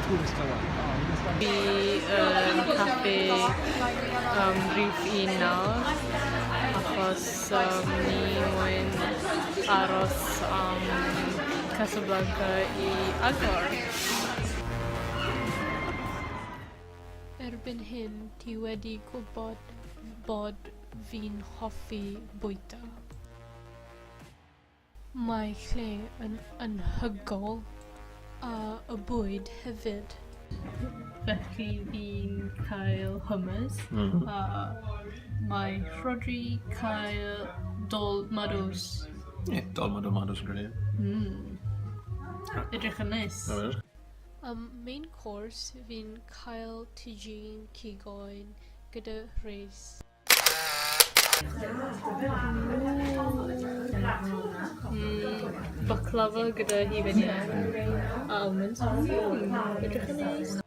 Fi yn caffi um, rhif un nawr achos um, ni moyn aros am Casablanca i agor. Erbyn hyn ti wedi gwybod bod fi'n hoffi bwyta. Mae lle yn anhygoel a y bwyd hefyd. Felly fi'n cael hummus a mae Rhodri cael dolmados. Ie, dolma dolmados yn credu. Edrych yn neis. Am main course fi'n cael tagine cig oen gyda reis. Baklava gyda hufen iâ a almonds. Edrych yn neis.